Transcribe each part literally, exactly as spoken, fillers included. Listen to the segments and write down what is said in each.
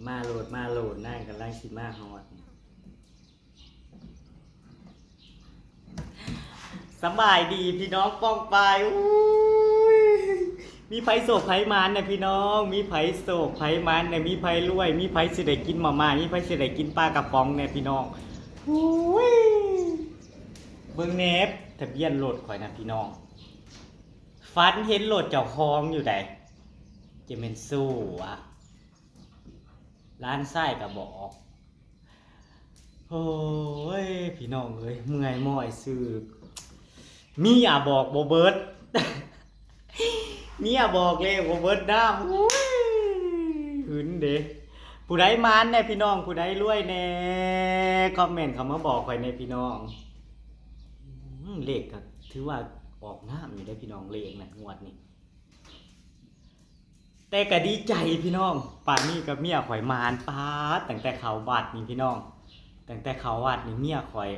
มาโหลด มาโหลด นางกำลังสิมาฮอด สบายดีพี่น้องป้องปาย อุ้ย มีไผโศกไผหมานเนี่ยพี่น้อง มีไผโศกไผหมานเนี่ย มีไผรวย มีไผสิได้กินมาม่า มีไผสิได้กินปลากระป๋องเนี่ยพี่น้อง อุ้ย เบิ่งแหนบ ทะเบียนรถข่อยนะพี่น้อง ฝันเห็นรถเจ้าของอยู่ใด จะแม่นสู้อะ หลานชายก็บอก โอ้ย พี่น้องเอ้ย เมื่อยม้อยซื่อ เมียบอกบ่เบิด เมียบอกเลขบ่เบิดนำ อุ้ย หึนเด้ ผู้ใดหมานแน่พี่น้อง ผู้ใดรวยแน่ คอมเมนต์เข้ามาบอกข่อยแน่พี่น้อง อืม เลขก็ถือว่าออกงามอยู่เด้พี่น้อง เลขนะงวดนี้ แต่ก็ดีใจพี่น้อง ป่านนี้ก็เมียข่อยหมาน ป๊าด ตั้งแต่เข้าวัดนี่พี่น้อง ตั้งแต่เข้าวัดนี่เมียข่อย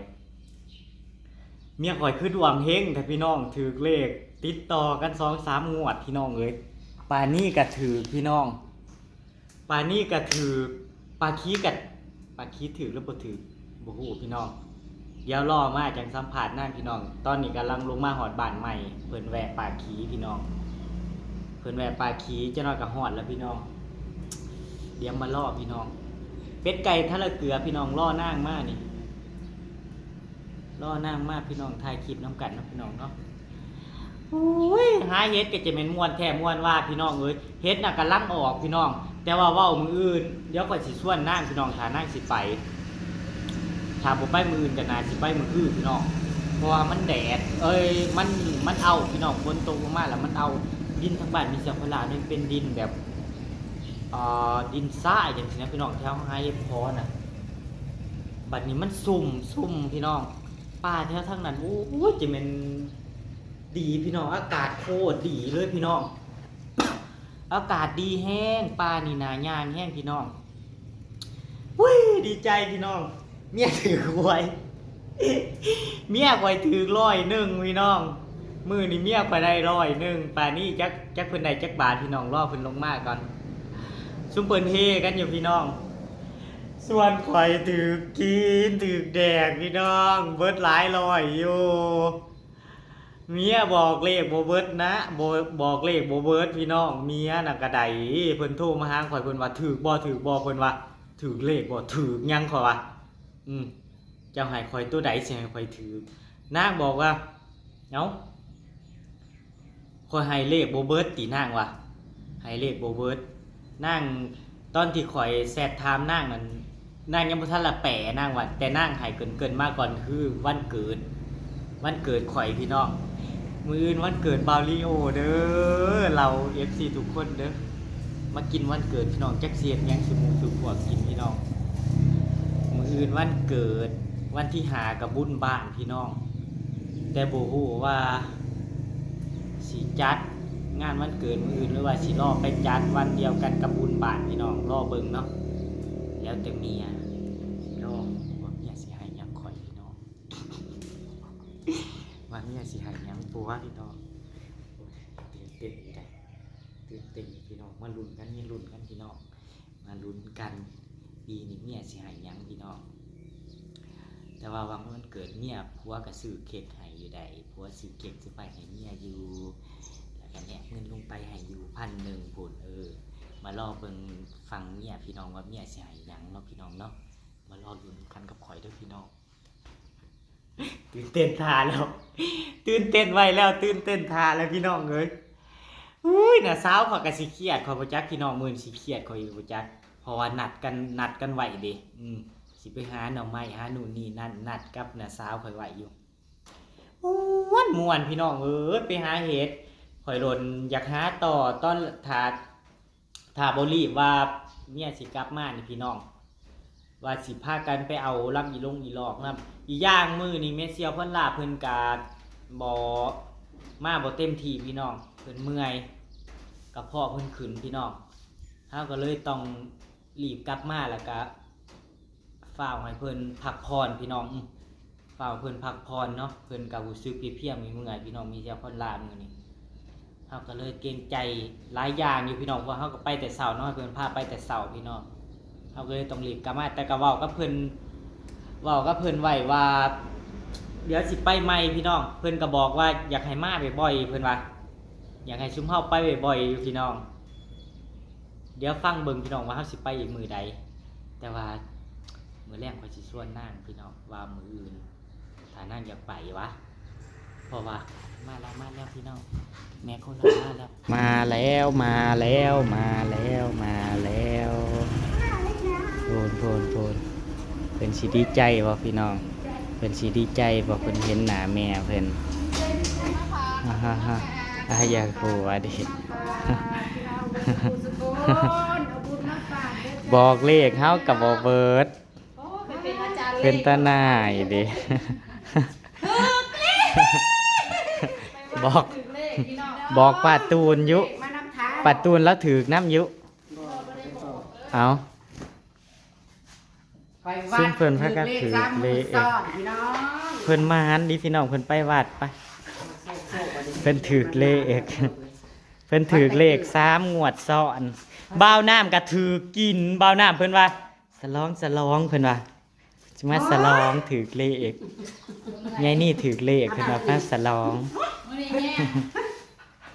เมียข่อยคือดวงเฮงแท้พี่น้อง ถืกเลขติดต่อกันสองสามงวดพี่น้องเอ้ย ป่านนี้ก็ถืกพี่น้อง ป่านนี้ก็ถืก ปาคีกัด ปาคีถืกหรือบ่ถืก บ่ฮู้พี่น้อง เดี๋ยวรอมาจั่งสัมภาษณ์นางพี่น้อง ตอนนี้กำลังลงมาฮอดบ้านใหม่ เพิ่นแวะปาคีพี่น้อง เพิ่นแวะปาคี จักหน่อยก็ฮอดแล้วพี่น้อง เดี๋ยวมารอพี่น้อง เป็ดไก่ทะเลเกลือพี่น้อง รอนางมานี่ รอนางมาพี่น้อง ถ่ายคลิปนำกันเนาะพี่น้องเนาะ โอ้ย หาเห็ดก็จะแม่นม่วนแท้ม่วนว่าพี่น้องเอ้ย เห็ดน่ะกำลังออกพี่น้อง แต่ว่าเว้ามื้ออื่น เดี๋ยวข่อยสิชวนนางพี่น้อง ถ้านางสิไป ถ้าบ่ไปมื้ออื่นก็น่าสิไปมื้อฮื้อพี่น้อง เพราะว่ามันแดด เอ้ย มัน มันเอาพี่น้อง ฝนตกลงมาแล้วมันเอา ดินทางบ้านมีเสียงพลานี่เป็นดินแบบ เอ่อ ดินทรายจั่งซี้นะพี่น้อง แถวไฮพอน่ะ บัดนี้มันซุ่ม ซุ่มพี่น้อง ป่าแถวทางนั้น โอ้ย จะแม่นดีพี่น้อง อากาศโคตรดีเลยพี่น้อง อากาศดีแฮง ป่านี่น่าย่างแฮงพี่น้อง อุ้ย ดีใจพี่น้อง เมียถืกหวย เมียข่อยถืกร้อยหนึ่งพี่น้อง มื้อนี้เมียข่อยได้ร้อยหนึ่ง ป่านนี้จัก จักเพิ่นได้จักบาทพี่น้อง รอเพิ่นลงมาก่อน ซุมเพิ่นเฮกันอยู่พี่น้อง ส่วนข่อยถืกกินถืกแดกพี่น้อง เบิดหลายร้อยอยู่ เมียบอกเลขบ่เบิดนะ บ่ บอกเลขบ่เบิดพี่น้อง เมียน่ะก็ได้ เพิ่นโทรมาหาข่อย เพิ่นว่าถืกบ่ ถืกบ่ เพิ่นว่าถืกเลขบ่ ถืกหยัง ข่อยว่า อืม เจ้าให้ข่อยตัวใดสิให้ข่อยถืก นางบอกว่า เอ้า ข่อยให้เลขบ่เบิดติ นางว่า ให้เลขบ่เบิด นาง ตอนที่ข่อยแชทถามนางนั้น นางยังบ่ทันละแปล นางว่า แต่นางให้เกริ่นๆมาก่อน คือวันเกิด วันเกิดข่อยพี่น้อง มื้ออื่นวันเกิดบ่าวลีโอเด้อ เรา เอฟซี ทุกคนเด้อ มากินวันเกิดพี่น้อง จักสิเฮ็ดหยังสู่หมู่สู่พวกกินพี่น้อง มื้ออื่นวันเกิด วันที่ห้าก็บุญบ้านพี่น้อง แต่บ่ฮู้ว่าสิจัดงานวันเกิดมื้ออื่น หรือว่าสิรอไปจัดวันเดียวกันกับบุญบ้านพี่น้อง รอเบิ่งเนาะ แล้วแต่เมีย สิรอว่าเมียสิให้หยังข่อยพี่น้อง ว่าเมียสิให้หยังผัวพี่น้อง ตื่นเต้นอยู่เด้ ตื่นเต้นอยู่พี่น้อง มาลุ้นกัน มาลุ้นกันพี่น้อง มาลุ้นกัน ปีนี้เมียสิให้หยังพี่น้อง แต่ว่าหวังว่าวันเกิดเมีย ผัวก็ซื้อเค้กให้อยู่ได้ ผัวซื้อเค้กสิไปให้เมียอยู่ แล้วก็แนบเงินลงไปให้อยู่พันหนึ่งพู้น เออ มารอเบิ่งฝั่งเมียพี่น้องว่าเมียสิให้หยังเนาะพี่น้องเนาะ มารอลุ้นกันกับข่อยเด้อพี่น้อง ตื่นเต้นท่าแล้ว ตื่นเต้นไว้แล้ว ตื่นเต้นท่าแล้วพี่น้องเอ้ย อุ้ย น้าสาวข่อยก็สิเครียด ข่อยบ่จักพี่น้อง มื้อนี้สิเครียดข่อยอยู่บ่จัก เพราะว่านัดกัน นัดกันไว้เด้ อืม สิไปหาหน่อไม้ หานู่นนี่นั่น นัดกับน้าสาวข่อยไว้อยู่ ม่วนม่วนพี่น้องเอ้ย ไปหาเห็ด ข่อยหล่นอยากหาต่อ ตอนถ้า ถ้าบ่รีบว่าเมียสิกลับมานี่พี่น้อง ว่าสิพากันไปเอาลำอีหลงอีหลอกนำ อีกอย่างมื้อนี้แม่เสี่ยวพรลาเพิ่นกะบ่ มาบ่เต็มที่พี่น้อง เพิ่นเมื่อย กระเพาะเพิ่นขึ้นพี่น้อง เฮาก็เลยต้องรีบกลับมา แล้วกะฟ้าวให้เพิ่นพักผ่อนพี่น้อง อืม ฟ้าวเพิ่นพักผ่อนเนาะ เพิ่นก็รู้สึกเพลียๆเมื่อยๆพี่น้อง แม่เสี่ยวพรลามื้อนี้ เฮาก็เลยเกรงใจหลายอย่างอยู่พี่น้อง เพราะเฮาก็ไปแต่เช้าเนาะ เพิ่นพาไปแต่เช้าพี่น้อง เฮาก็เลยต้องรีบกลับมา แต่ก็เว้ากับเพิ่น เว้ากับเพิ่นไว้ว่า เดี๋ยวสิไปใหม่พี่น้อง เพิ่นก็บอกว่าอยากให้มาบ่อยๆ เพิ่นว่า อยากให้ซุมเฮาไปบ่อยๆ อยู่พี่น้อง เดี๋ยวฟังเบิ่งพี่น้องว่าเฮาสิไปอีกมื้อใด แต่ว่ามื้อแลงข้อยสิชวนนางพี่น้อง ว่ามื้ออื่น ถ้านางอยากไปวะ เพราะว่า มาแล้ว มาแล้วพี่น้อง แม่โคราชมาแล้ว มาแล้ว มาแล้ว มาแล้ว มาแล้ว โพน โพน โพน เพิ่นสิดีใจบ่พี่น้อง เพิ่นสิดีใจบ่ เพิ่นเห็นหน้าแม่เพิ่น ฮ่าฮ่าฮ่า อ่ะ อย่าหัวดิ บอกเลขเฮาก็บ่เบิด โอ้ ไปเป็นอาจารย์เลข เป็นตาหน่ายเด้ บอก ถือเลขพี่น้อง บอกป้าตูนอยู่ เลขมานำทาง ป้าตูนแล้วถืกน้ำอยู่ เอา ไปวัด ซึ่งเพิ่นพากันถือเลข ถือเลขซ้ำซ้อนพี่น้อง เพิ่นมาหันดีพี่น้อง เพิ่นไปวัดไป เพิ่นถือเลข เพิ่นถือเลขสามงวดซ้อน บ่าวน้ำก็ถือกิน บ่าวน้ำเพิ่นว่า สลอง สลอง เพิ่นว่า สิมาสลองถือเลข ยายนี่ถือเลข เพิ่นว่ามาสลอง มื้อนี้แม่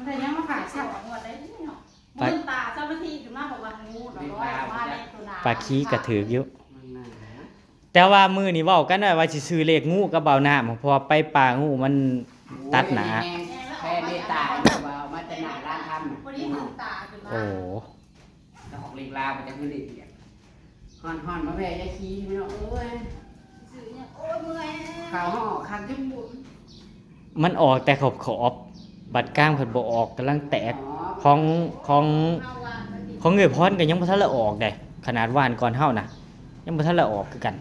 มันยังมาขายสองงวดได้นี่เนาะ ปลา มื่นตาเจ้าหน้าที่ขึ้นมาบอกว่างูเนาะ มาเล่นตัวหนา ปลาขี้ก็ถืกอยู่ แต่ว่ามื้อนี้เว้ากันไว้ว่าสิซื้อเลขงูกับบ่าวน้ำ เพราะว่าไปป่างูมันตัดหนา แค่เมตตาว่าเอามาแต่หน้าร้านทำน่ะ วันนี้มื่นตาขึ้นมา โอ้ จะออกเลขลาวมันจะขึ้นเลขเดียว ฮ้อนๆ มาแว่ยาขี้พี่น้องเอ้ย ซื้อเนี่ย โอ้ย เมื่อย ข่าวห่อคันจุ่มบุญ มันออกแต่ขอบขอบ บัดกลางเพิ่นบ่ออก กำลังแตก อ๋อ ของ ของ เอาวางมันดี ของเอื้อยพรก็ยังบ่ทันละออกเด้ ขนาดหว่านก่อนเฮานะ ยังบ่ทันละออกคือกัน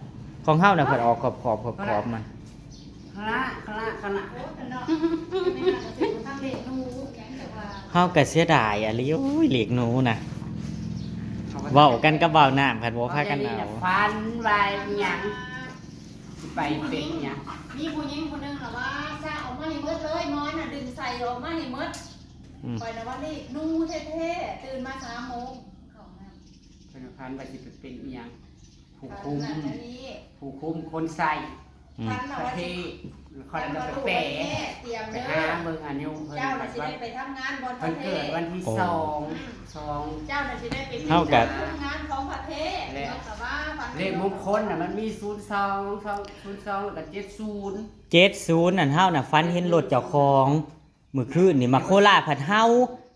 ของเฮานะเพิ่นออกขอบขอบ ขอบขอบมัน คละ คละ คละ โอ้ย แต่เนาะ ไม่น่าจะเป็นทางเลขหนู เฮาก็เสียดายอะลิ โอ้ย เลขหนูนะ เว้ากันกับบ่าวน้ำ คันบ่พากันเอา ฝันว่าอิหยัง สิไปเป็นอิหยัง มีผู้หญิงคนหนึ่งน่ะว่า "ซะออกมาให้หมดเลย หมอนน่ะดึงใส่ออกมาให้หมด" อืม ข้อยน่ะว่าเลขหนูแท้ๆ ตื่นมาสามโมง เข้าห้องน้ำ เพิ่นว่าฝันว่าสิไปเป็นอิหยัง ผู้คุม ฝันนั่นอันนี้ ผู้คุมคนใส่ อืม ฝันน่ะ ประ ว่า เท สิ ศ คอยจะไปแปะ เตรียม ไป เด้อ หาเบิ่งอันนี้เพิ่น เจ้าน่ะสิได้ไปทำงานบ่อน เพิ่นเกิดวันที่ โอ้ สอง อืม สอง เจ้าน่ะสิได้ไป เท่ากับ ทำงานของประเทศ และ เจ้าก็ว่าฝัน เลขมงคลน่ะมันมีศูนย์สอง สอง ศูนย์สอง แล้วก็เจ็ดศูนย์ เจ็ดศูนย์ นั่น เฮาน่ะฝันเห็นรถเจ้าของ มื้อคืนนี่หมาโคล่าผัดเห่า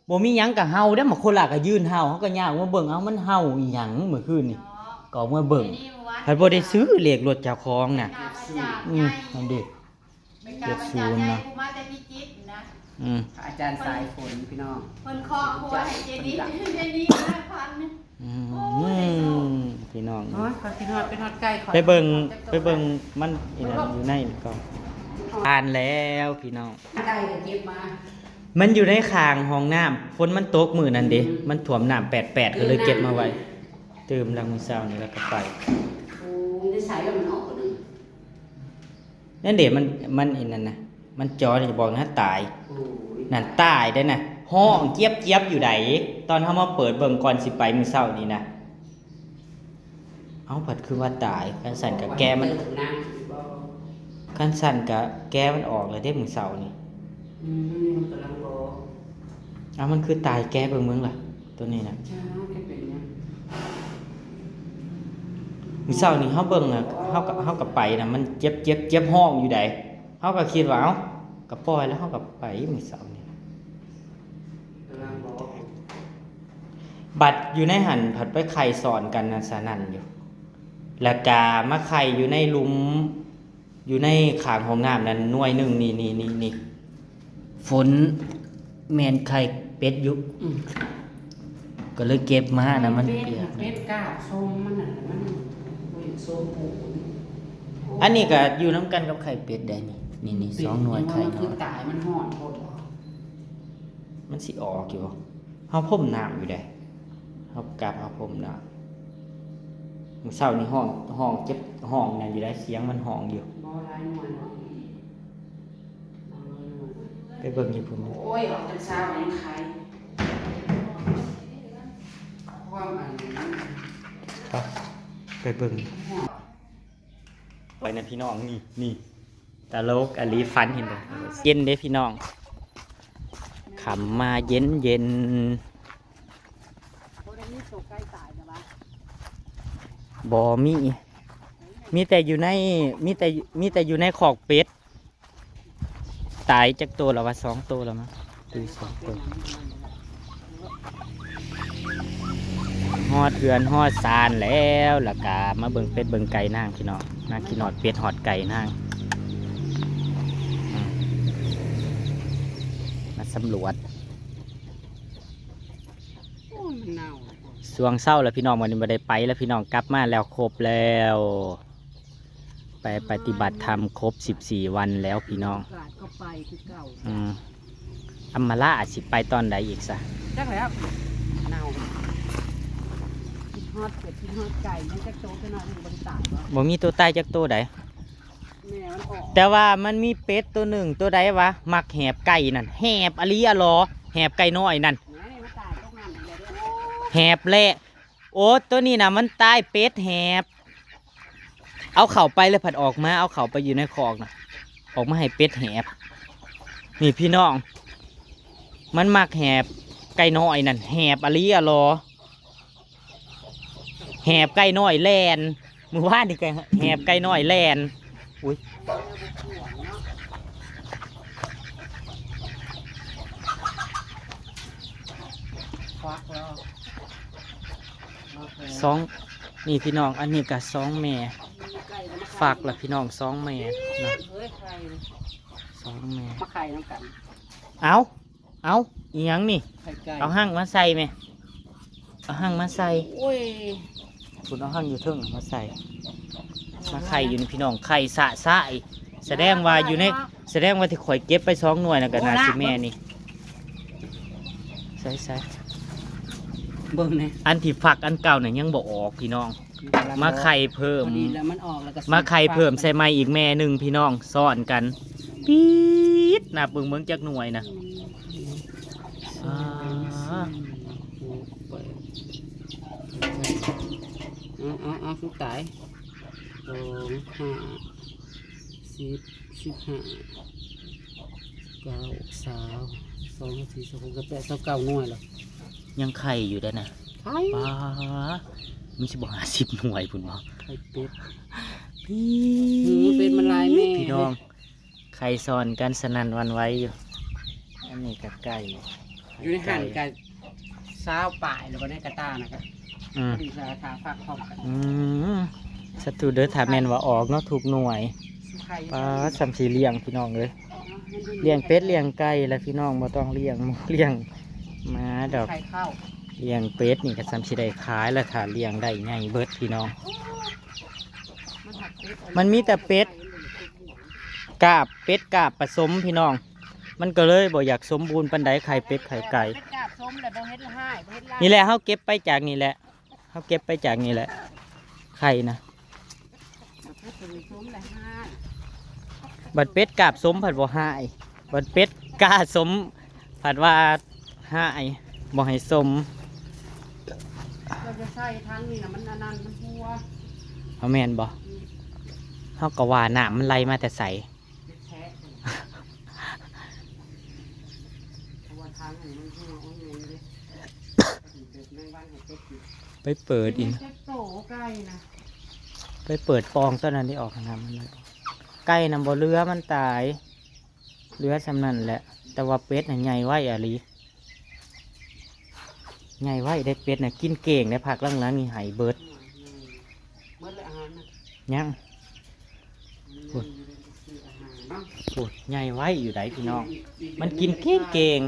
บ่มีหยังก็เห่าเด้อ หมาโคล่าก็ยืนเห่า เฮาก็ย่างมาเบิ่ง เอ้า มันเห่าอีหยังมื้อคืนนี่ เนาะ ก็ออกมาเบิ่ง นี่มื้อวาน ผัดบ่ได้ซื้อเลขรถเจ้าของน่ะ ไปกราบอาจารย์ อืม ใหญ่ นั่นดิ ไปกราบอาจารย์ใหญ่ เจ็ดศูนย์นะ ผู้มาแต่พิจิตรนะ อืม พระอาจารย์สายฝนพี่น้อง เพิ่นเคาะหัวให้เจนี่ เจนี่ห้าพัน อืม โอ้ย พี่น้อง โอ้ย ขอกินฮอดเป็นฮอดไก่ขอ ไปเบิ่ง ไปเบิ่งมันอีหยังอยู่ในนี่ก่อน ผ่านแล้วพี่น้อง ไก่ก็เก็บมา มันอยู่ในข้างห้องน้ำ ฝนมันตกมื้อนั้นเด้ อืม มันท่วมน้ำแปดแปด ก็เลยเก็บมาไว้ ตื่มแล้วมื้อเช้านี่แล้วก็ไป โอ้ย ได้ใส่แล้วมันออกบ่นี่ นั่นเด้ มัน มันอีนั่นนะ มันจ่อนี่จะบอกนะ ตาย โอ้ย นั่นตายได้นะ ฮ้องเจี๊ยบๆ อยู่ใด ตอนเฮามาเปิดเบิ่งก่อนสิไปมื้อเช้านี่นะ เอ้า ผัดคือว่าตาย คันสั่นก็แกมัน บอกว่าให้เติมน้ำอีกบ่ คันสั่นก็แกมันออกแล้วเด้มื้อเช้านี่ อืม มันกำลังบอก เอ้า มันคือตาย แกเบิ่งมึงล่ะ ตัวนี้นะ จ้า แกเป็นหยัง มื้อเช้านี่เฮาเบิ่งอะ เฮาก็ เฮาก็ไปนะ มันเจ็บ เจ็บ เจ็บฮ้องอยู่ใด เฮาก็คิดว่า เอ้า ก็ปล่อยแล้วเฮาก็ไปมื้อเช้านี่นะ กำลังบอก บัดอยู่ในหั่นผัดไปไข่สอนกันนะ สนั่นอยู่ แล้วกะมาไข่อยู่ในหลุม อยู่ในข้างห้องน้ำนั่นหน่วยหนึ่ง นี่ นี่ นี่ นี่ ฝนแม่นไข่เป็ดอยู่ อืม ก็เลยเก็บมานะ มัน เป็ด เปียก เป็ดกาบส้มมันน่ะ มันบ่อยากส้มปูน อันนี้ก็อยู่นำกันกับไข่เป็ดได้นี่ นี่ นี่ เป็ด สองหน่วย นี่ว่า ไข่ มันคือ น้อย ตาย มันฮ้อนโพดบ่ มันสิออกอยู่บ่ เฮาพ่มน้ำอยู่เด้ เฮากลับ เฮาพ่มน้ำ มื้อเช้านี่ฮ้อง ฮ้องเจ็บ ฮ้องนั่นอยู่ได้ เสียงมันฮ้องอยู่ บ่หลายหน่วยเนาะ ไปเบิ่งอยู่พุ่น โอ้ย ออกแต่เช้ายังไข่ ความอันนั้น ไป ไปเบิ่ง ไปนะพี่น้อง นี่ นี่ ตลกอหลี ฝันเห็นบ่ เย็นเด้พี่น้อง ค่ำมาเย็นเย็น บ่มี มีแต่อยู่ใน มีแต่ มีแต่อยู่ในคอกเป็ด ตายจักโตแล้ววะ สองโตแล้วมั้ง ตีสองโต ฮอดเฮือนฮอดซานแล้ว แล้วก็มาเบิ่งเป็ดเบิ่งไก่นางพี่น้อง นางขี้นอดเป็ดฮอดไก่นาง อืม มาสำรวจ โอ้ยมันเน่า ช่วงเช้าแล้วพี่น้อง วันนี้บ่ได้ไปแล้วพี่น้อง กลับมาแล้วครบแล้ว ไปปฏิบัติธรรมครบสิบสี่วันแล้วพี่น้อง กาดก็ไปคือเก่า อืม อำมาละอาจสิไปตอนใดอีกซะ จักแล้วเน่า กินฮอดเป็ดกินฮอดไก่ยังจักโตเท่านั้นยังบ่ได้ตายวะ บ่มีตัวตายจักตัวใด แม่มันออก แต่ว่ามันมีเป็ดตัวหนึ่ง ตัวใดวะ มักแหบไก่นั่น แหบอหลีอะหลอ แหบไก่น้อยนั่น แม่มันตายตรงนั้นเลยเด้อ แหบแหละ โอ้ ตัวนี้นะมันตาย เป็ดแหบ เอาเข้าไปเลย ผัดออกมา เอาเข้าไปอยู่ในคอกนะ ออกมาให้เป็ดแหบ นี่พี่น้อง มันมักแหบไก่น้อยนั่น แหบอหลีอะหลอ แหบไก่น้อยแล่น มื้อวานนี่ก็แหบไก่น้อยแล่น อุ้ย ฟักแล้ว สอง นี่พี่น้อง อันนี้ก็สองแม่ ฟักละพี่น้อง สองแม่นะ เฮ้ยไข่ สองแม่ มาไข่น้ำกัน เอา เอาอีหยังนี่ ไข่ไก่ เอาหั่งมาใส่แม่ เอาหั่งมาใส่ โอ้ย คุณเอาหั่งอยู่เทิงมาใส่ มาไข่อยู่นี่พี่น้อง ไข่สะสะอีก แสดงว่าอยู่ใน แสดงว่าที่ข่อยเก็บไปสองหน่วยนะก็น่าสิแม่นี่ ใส่ใส่ เบิ่งแหน่ อันที่ฟักอันเก่าเนี่ยยังบ่ออกพี่น้อง มาไข่เพิ่ม พอดีแล้วมันออกแล้วก็ มาไข่เพิ่มใส่ใหม่อีกแม่หนึ่งพี่น้อง ซ้อนกัน ปี๊ด นับเบิ่งเบิ่งจักหน่วยนะ อ่า เอาเอาเอาสุดท้ายสองห้าสิบสิบห้าเก้าสาวสองสี่สองหกแปดสาวเก้าหน่วยแล้ว ยังไข่อยู่ได้นะ ไข่ ป้า มันสิบ่ห้าสิบหน่วยพุ่นบ่ ไข่เป็ด ปี๊ หือเป็ดมันลายแม่ พี่น้อง ไข่ซ้อนกันสนั่นหวั่นไหวอยู่ อันนี้ก็ไก่ อยู่ในหั่นกันซาวปลายหรือว่าในกระตานะก็ อืม ดีสาขาฟักพร้อมกัน อืมสตูเดอร์ถามแมนว่าออกเนาะ ถูกหน่วย ไข่ ป้าสำสีเลี้ยงพี่น้องเลย เลี้ยงเป็ดเลี้ยงไก่แล้วพี่น้องบ่ต้องเลี้ยงหมูเลี้ยงหมาดอก ไข่เข้า เลี้ยงเป็ดนี่ก็สำสีได้ขายแล้ว ถ้าเลี้ยงได้ใหญ่เบิดพี่น้อง มันหักเป็ด มันมีแต่เป็ด กาบเป็ดกาบผสมพี่น้อง มันก็เลยบ่อยากสมบูรณ์ปานใด ไข่เป็ดไข่ไก่ เป็ดกาบส้มแล้วบ่เฮ็ดละห้ายบ่เฮ็ดลาย นี่แหละเฮาเก็บไปจากนี่แหละ เฮาเก็บไปจากนี่แหละ ไข่นะ เป็ดตัวนี้ส้มละห้าย บัดเป็ดกาบสมผัดบ่หาย บัดเป็ดกาสมผัดว่าหาย บ่ให้สม เราจะใส่ทั้งนี่นะมันอันนั้นมันหัว เอาแม่นบ่ เฮาก็ว่าน้ำมันไหลมาแต่ไส เป็นแท้ตัวนี้หัวทั้งอันนี้มันหัวอ้วนเงินเลยเด็กแมงวันให้เป็ดกิน ไปเปิดอีก จะโตไก่นะ ไปเปิดปองต้นนั้นที่ออกน้ำมันเลย ไก่นำบ่เหลือมันตาย เหลือส่ำนั้นแหละ แต่ว่าเป็ดน่ะใหญ่ไวอะลี ใหญ่ไวได้เป็ดน่ะ กินเก่งได้ พักหลังๆนี่หายเบิด เมื่อละอาหารนะ ยัง มันอยู่ในที่อาหารเนาะ โอ้ยใหญ่ไวอยู่ไดพี่น้อง มันกินเก่งเก่ง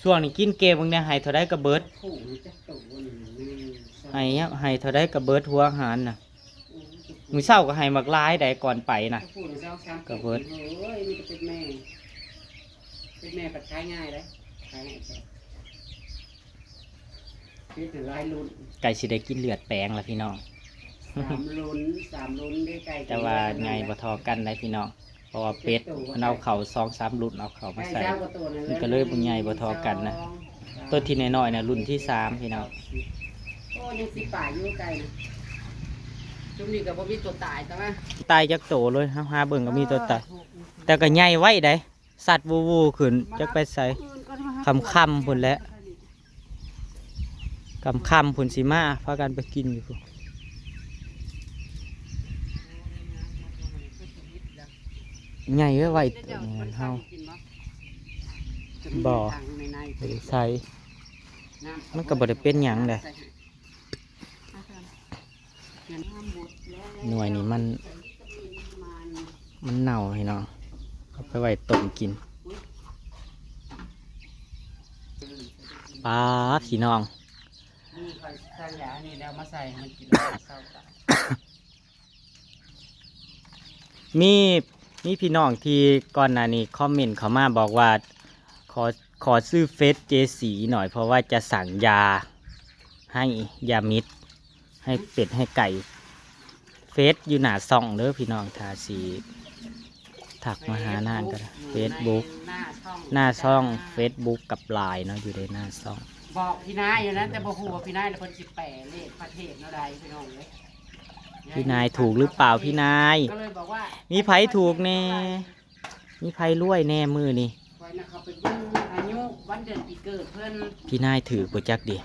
ช่วงนี้กินเก่ง มึงเนี่ยหายเท่าใดก็เบิด ผูกมันจะโตหนึ่งหนึ่งสอง หายเนี่ยหายเท่าใดก็เบิดหัวอาหารน่ะ มื้อเช้าก็หายหมากหลายได้ก่อนไปน่ะ ผูกหนึ่งสองสาม ก็เบิด เฮ้ยมีแต่เป็นแม่ เป็นแม่ปัดขายง่ายเลยขายง่ายจ้ะคิดถึงหลายรุ่น ไก่สิได้กินเลือดแปลงละพี่น้อง สามรุ่นสามรุ่นได้ไก่ แต่ว่าใหญ่บ่เท่ากันได้พี่น้อง เพราะว่าเป็ดมันเอาเข่าสองสามรุ่นเอาเข่ามาใส่ มันก็เลยบ่ใหญ่บ่เท่ากันนะ ตัวที่น้อยๆนะรุ่นที่สามพี่น้อง โอ้ยังสิบปลายอยู่ไก่นะ ซุมนี้ก็บ่มีตัวตายแต่ว่า ตายจักโตเลย เฮาหาเบิ่งก็มีตัวตาย เออ แต่ก็ใหญ่ไว้ได้ สัตว์ วูๆ ขึ้น จักไปไส ค่ำๆ พุ้นแหละ ค่ำๆ พุ้นสิมา พากันไปกินอยู่พุ้น ใหญ่ไว้ไว้ตัวนี้เฮา บ่ บ่ได้ใส่ มันก็บ่ได้เป็นหยังเด้ หน่วยนี่มัน มันเน่าพี่น้อง เอาไปไว้ต้มกิน ปาดพี่น้อง นี่ข้อยใส่ยานี่แล้วมาใส่ให้มันกินแล้วเศร้าจ้ะ มี มีพี่น้องที่ก่อนหน้านี้คอมเมนต์เข้ามาบอกว่า ขอ ขอชื่อเฟซเจสีหน่อย เพราะว่าจะสั่งยาให้ยามิด ให้เป็ดให้ไก่ เฟซอยู่หน้าช่องเด้อพี่น้อง ถ้าสิทักมาหานางก็ได้ Facebook หน้าช่อง Facebook กับไลน์เนาะ อยู่ในหน้าช่อง บอกพี่นายอยู่นะ แต่บ่ฮู้ว่าพี่นายเพิ่นสิแปลเลขประเทศแนวใดพี่น้องเอ้ย พี่นายถูกหรือเปล่าพี่นาย ก็เลยบอกว่า มีไผถูกแน่ มีไผรวยแน่มื้อนี้ ข้อยน่ะเขาไปเบิ่งอายุวันเดือนปีเกิดเพิ่น พี่นายถือบ่จักดิ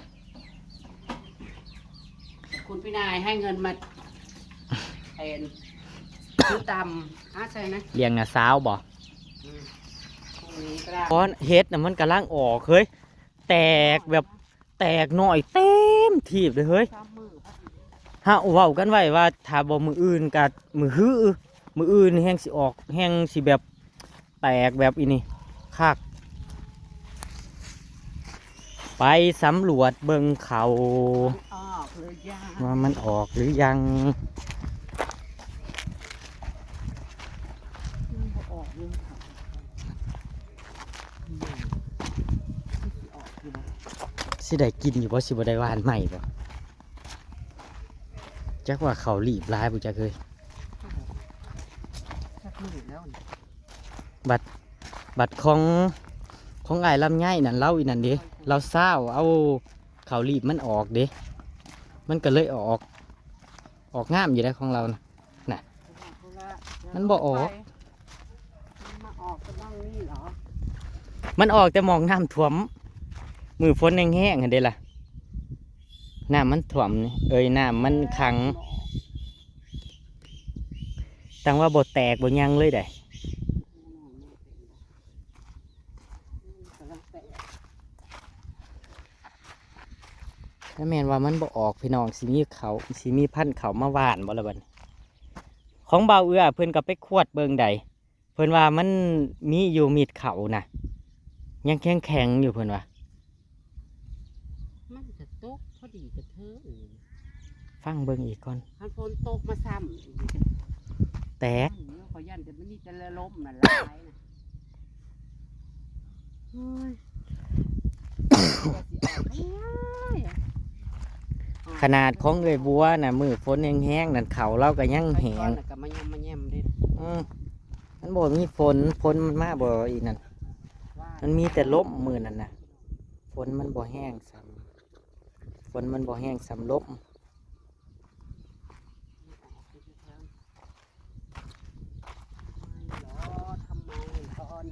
คุณพี่นายให้เงินมาแทน ซื้อตำ อ่ะ ใช่นะ เลี้ยงน้าสาวบ่ อืม พรุ่งนี้ก็ได้ ตอนเห็ดน่ะมันกำลังออกเฮ้ย แตกแบบ แตกหน่อยเต็มทีบเลยเฮ้ย สามมื้อ เฮาเว้ากันไว้ว่าถ้าบ่มื้ออื่นก็มื้อฮื้อ มื้ออื่นแฮ่งสิออก แฮ่งสิแบบแตกแบบอีนี่คัก ไปสำรวจเบิ่งเขา ออกหรือยัง ว่ามันออกหรือยัง มันบ่ออกเลยค่ะ อืม มันสิออกอยู่บ่ สิได้กินอยู่บ่ สิบ่ได้หว่านใหม่บ่ จักว่าเขาหลีบหลายบ่จักเฮ้ย จักมื้อแล้วนี่ บัด บัดของ ของอ้ายลำไยนั่น เลาอีนั่นเด้ เลาซาวเอาเขาหลีบมันออกเด้ มันก็เลยออก ออกงามอยู่ได้ของเลานะ น่ะ มันบ่ออก มันมาออกก็ต้องนี่เหรอ มันออกแต่หม่องน้ำท่วม มื้อฝนแห้งๆ หั่นเด้ล่ะ น้ำมันท่วมนี่ เอ้ย น้ำมันขัง ตั้งว่าบ่แตกบ่หยังเลยได้ ถ้าแม่นว่ามันบ่ออกพี่น้อง สิมีเขา สิมีพันธุ์เขามาหว่านบ่ล่ะบัดนี้ ของบ่าวเอื้อเพิ่นก็ไปขวดเบิ่งได้ เพิ่นว่ามันมีอยู่มีดเขานะ ยังแข็งๆ อยู่เพิ่นว่า มันจะตกพอดีกระเทิง ฟังเบิ่งอีกก่อน คันฝนตกมาซ้ำอีก แตก เดี๋ยวขอยันแต่มันนี่จะละลมน่ะหลายนะ โอ้ย ขนาดของเอื้อยบัวน่ะ มื้อฝนแฮงๆ นั่น เขาเลาก็ยังแห้ง ไปก่อนน่ะก็มาแยมมาแยมเด้ อืม มันบ่มีฝน ฝนมันมาบ่อีนั่น มันมีแต่ลมมื้อนั้นน่ะ ฝนมันบ่แฮงส่ำ ฝนมันบ่แฮงส่ำลม ทำไมก็นอน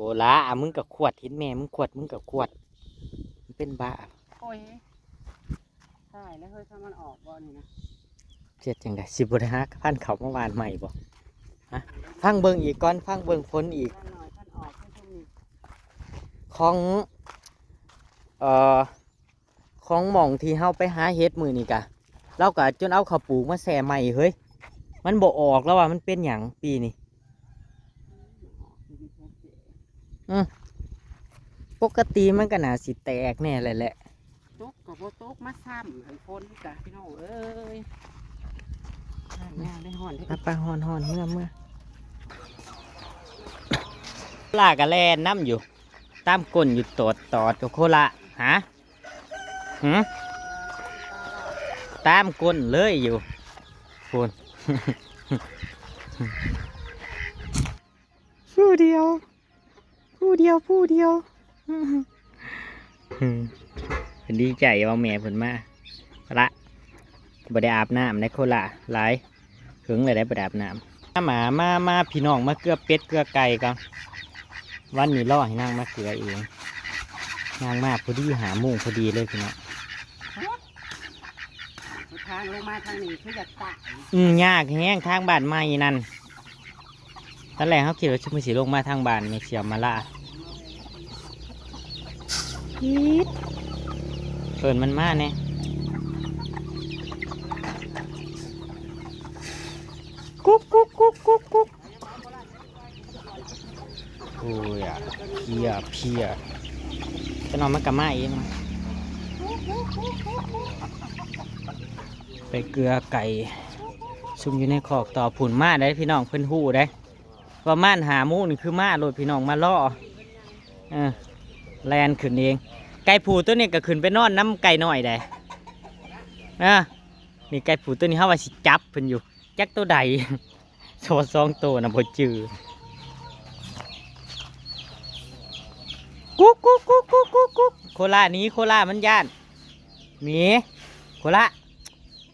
โคละอ่ะ มึงก็ขวด เห็นแม่มึงขวด มึงก็ขวด มันเป็นบ้า โอ้ย ตายแล้วเฮ้ย ถ้ามันออกบ่นี่นะ เฮ็ดจั่งใด๋ สิบ่ได้หาพันธุ์เขามาหว่านใหม่บ่ ฮะ ฟังเบิ่งอีกก่อน ฟังเบิ่งฝนอีก พันธุ์น้อยพันธุ์ออกคือซุมนี้ ของ เอ่อ ของหม่องที่เฮาไปหาเห็ดมื้อนี้กะ เลาก็จนเอาข้าวปลูกมาแช่ใหม่เฮ้ย มันบ่ออกแล้วว่ามันเป็นหยังปีนี้ อืม ปกติมันก็น่าสิแตกแน่แหละแหละ ตกก็บ่ตกมาซ้ำ ให้ฝนกะพี่น้องเอ้ย ย่างได้ฮ้อนเด้ ไปๆ ฮ้อนๆ เมือๆ โคล่าก็แล่นนำอยู่ ตามก้นอยู่ตอดๆ กับโคล่า ฮะ หึ ตามก้นเลยอยู่ พู้น ผู้เดียว ผู้ ผู้เดียวผู้เดียว เพิ่นดีใจว่าแม่เพิ่นมาละ บ่ได้อาบน้ำในโคราชหลายเพิ่งเลยได้บ่ได้อาบน้ำมามามาพี่น้องมาเกลือเป็ดเกลือไก่กันวันนี้รอให้นางมาเกลือเองนางมาพอดีหาโมงพอดีเลยพี่น้อง ทางลงมาทางนี้คืออยากตาย อืมยากแฮงทางบ้านใหม่นั่นตอนแรกเขาคิดว่าชุมสิลงมาทางบ้านไม่เสียมาล่าอีดเปิดมันมาเนี่ยกุ๊กกุ๊กกุ๊กกุ๊กกุ๊กโอ้ยอะเพียเพียจะนอนมันกะมาเองไปเกลือไก่ ซุ่มอยู่ในคอกต่อผุ่นมาได้พี่น้องเพิ่นฮู้ได้ประมาณหาโมงนี่คือมาโลดพี่น้องมาล่อเออแลนขึ้นเอง ไก่ผูตัวนี้ก็ขึ้นไปนอนน้ำไก่น้อยได้อ่ะนี่ไก่ผูตัวนี้เฮาว่าสิจับเพิ่นอยู่จักตัวใดโซสองตัวนะบ่จือกุ๊กกุ๊กกุ๊กกุ๊กกุ๊กกุ๊กโคล่าหนี้โคล่ามันย่านหมีโคล่า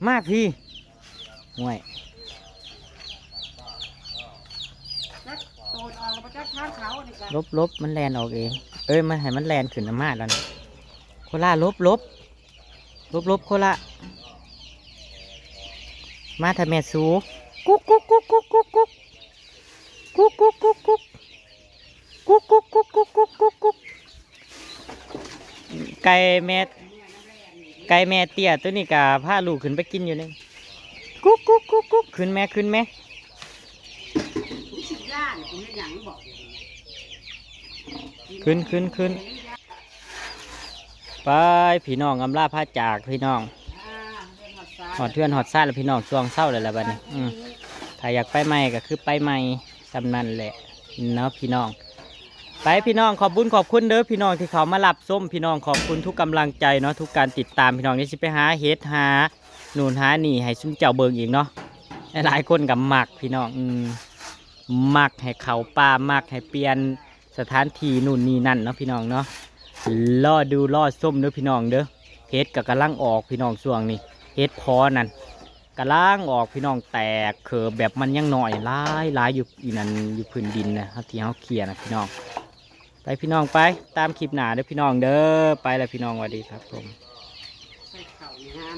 มาพี่ ห่วย จักโตนออกแล้วบ่จักทางเขานี่ก็ ลบลบมันแลนออกเอง เอ้ยมันให้มันแลนขึ้นน้ำมาแล้วนะโคล่าลบลบลบลบโคล่ามาทำแม่สูกุ๊กกุ๊กกุ๊กกุ๊กกุ๊กกุ๊กกุ๊กกุ๊กกุ๊กกุ๊กกุ๊กกุ๊กกุ๊กกุ๊กกุ๊กกุ๊กกุ๊กไก่แม่ไก่แม่เตี้ยตัวนี้กะพาลูกขึ้นไปกินอยู่นี่กุ๊กกุ๊กกุ๊กกุ๊กขึ้นแม่ขึ้นแม่ กูสิย่านกูไม่หยังบอก ขึ้นขึ้นขึ้นไปพี่น้องอำลาพาจากพี่น้อง อ่าเรื่องหอดสา หอดเทือนหอดซ่านแล้วพี่น้องช่วงเศร้าเลยละบัดนี้อืมถ้าอยากไปใหม่ก็คือไปใหม่สำนั่นแหละเนาะพี่น้อง ไปพี่น้องขอบบุญขอบคุณเด้อพี่น้องที่เขามารับส้มพี่น้องขอบคุณทุกกำลังใจเนาะทุกการติดตามพี่น้องนี่สิไปหาเห็ดหาหนุนหาหนี่ให้ซุมเจ้าเบิ่งอีกเนาะหลายๆคนกับมักพี่น้องอืมมักให้เขาป่ามักให้เปลี่ยนสถานที่นู่นนี่นั่นเนาะพี่น้องเนาะรอดูรอส้มเด้อพี่น้องเด้อเห็ดก็กำลังออกพี่น้องช่วงนี้เห็ดพอนั่นกำลังออกพี่น้องแตกเขิบแบบมันยังหน่อยหลายหลายอยู่อีนั่นอยู่พื้นดินนะที่เขาเคลียร์นะพี่น้อง ไปพี่น้องไปตามคลิปหน้าเด้อพี่น้องเด้อไปแล้วพี่น้องสวัสดีครับผม ใส่เข่าในงาน